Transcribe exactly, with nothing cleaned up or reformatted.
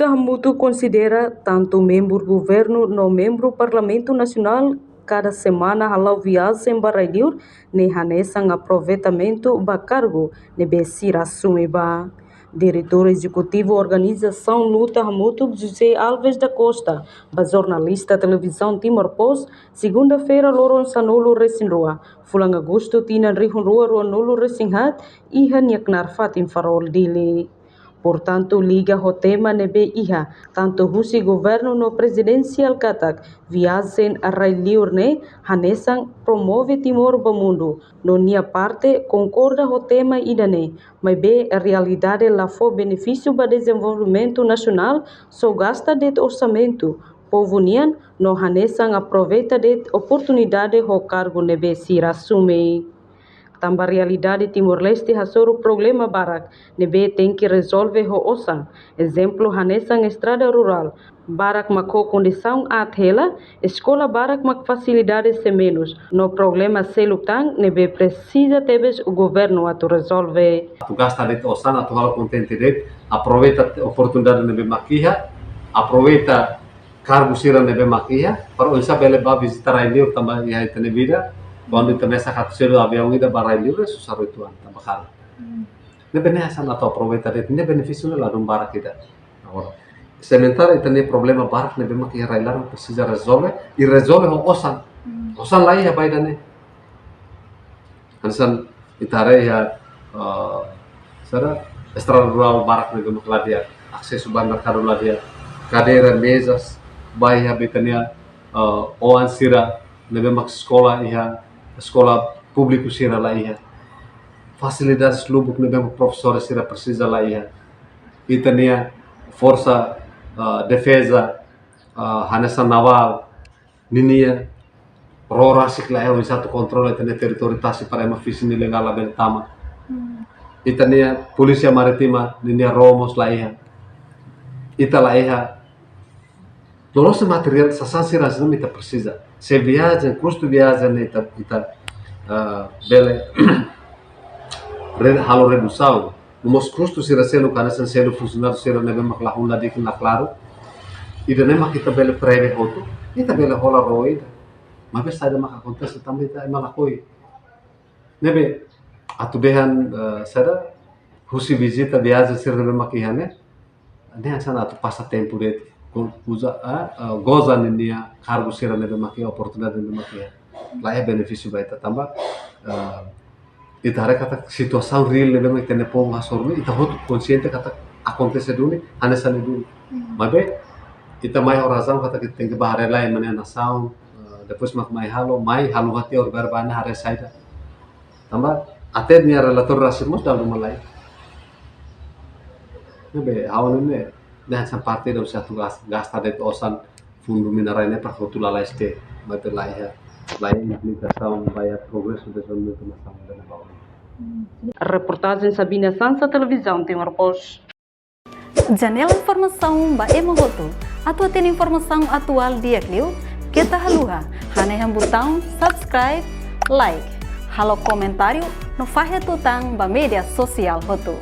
Hamutuk konsidera tantu membru governu no membru Parlamentu Nasionál kada semana hala'o viajen ba rai-liur ne'e hanesan aproveitamentu ba kargu ne'ebé sira asume ba. Diretór Ezekutivu Organizasaun Luta Hamutuk, José Alves da Costa, ba jornalista Televizaun Timor Post, segunda-feira, loron sanulu-resin-rua, fulan Agostu, tinan rihun rua ruanulu-resin-haat, iha nia knaar fatin Farol, Dili. Portantu, liga ho tema ne'ebé iha, tantu husi governu no prezidénsia katak viajen rai-liur ne'e hanesan promove Timor ba mundu, no nia parte konkorda ho tema ida-ne'e, maibé realidade la fó benefísiu ba dezenvolvimentu nasionál, só gasta de'it orsamentu povu nian, no hanesan aproveita de'it oportunidade ho kargu ne'ebé sira asume. Tanba realidade Timor-Leste hasoru problema barak ne'ebé tenke rezolve ho osan. Ezemplu, hanesan estrada rurál barak mak ho kondisaun aat hela, eskola barak mak fasilidade sei menus, no problema seluk tan ne'ebé presiza tebes governu atu rezolve. Atu gasta de'it osan, atu halo kontente de'it, aproveita oportunidade ne'ebé mak iha, aproveita kargu sira ne'ebé mak iha, para oinsá bele bá vizita rai-liur tanba iha ita-nia vida, kuandu ita mesak atu selu aviaun ida ba rai-liur, susar uitoan tanba kargu. Ne'ebé ne'e hanesan atu aproveita de'it, ne'e benefísiu ne'e ladún barak ida. Agora, sementara ita-nia problema barak ne'ebé mak iha rai-laran presiza rezolve, i rezolve ho osan. Osan la iha ba ida-ne'e. Hanesan ita haree iha, eh, saida, estrada rurál barak ne'ebé mak la di'ak, asesu ba merkadu la di'ak, kadeira, mezas, ba iha ba ita-nia, eh, oan sira ne'ebé mak eskola iha, eskola públiku sira la iha. Fasilidades lubuk ne'ebé mak profesór sira presiza la iha. Ita-nia forsa, eh, defeza, eh, hanesan navál, ninia ró rasik la iha oinsá atu kontrola ita-nia territóriu tasi para ema fishing ilegál labele tama. Ita-nia polísia marítima ninia ró mós la iha. Ita la iha. Loloos materiál sasán sira hanesan ne'e mak ita presiza. Se viajen, kustu viajen ne'e ita, ita, ah, bele re-, halo redusaun. No mós kustu sira seluk, hanesan selu funsionáriu sira ne'ebé mak lahun la di'ak, la klaru. Ida-ne'e mak ita bele prevee hotu, ita bele hola ró ida. Maibé saida mak akontese tanba ita ema lakohi. Ne'ebé atu dehan, eh, saida, husi vizita viajen sira ne'ebé mak iha ne'e, ne'e hanesan atu pasa tempu de'it, ku-, uza, eh, eh, goza ninia kargu sira ne'ebé mak iha, oportunidade ne'ebé mak iha. La iha benefísiu ba ita tanba, eh, ita haree katak situasaun reál ne'ebé mak ita-nia povu hasoru ne'e, ita hotu konsiente katak akontese duni, hanesan ne'e duni. Maibé, ita mai ho razaun katak ita tenke bá haree lai ema nia nasaun, eh, depois mak mai halo, mai halo hati or ber bana haree saida. Tanba, até nia relatóriu rasik mós dala ruma la iha. Ne'ebé, ha'u hanoin ne'e, ne'e hanesan parte ida husi atu gas-, gasta de'it osan fundu mina-rai ne'e para hotu lalais de'it, maibé la iha, la iha implikasaun ba iha progresu dezenvolvimentu nasaun ida-ne'ebá. Reportajen Sabina Sansa, Televizaun Timor Post. Janela informasaun ba ema hotu. Atu hatene informasaun atuál di'ak liu, keta haluha hanehan butaun subscribe, like, halo komentáriu no fahe tutan ba média sosiál hotu.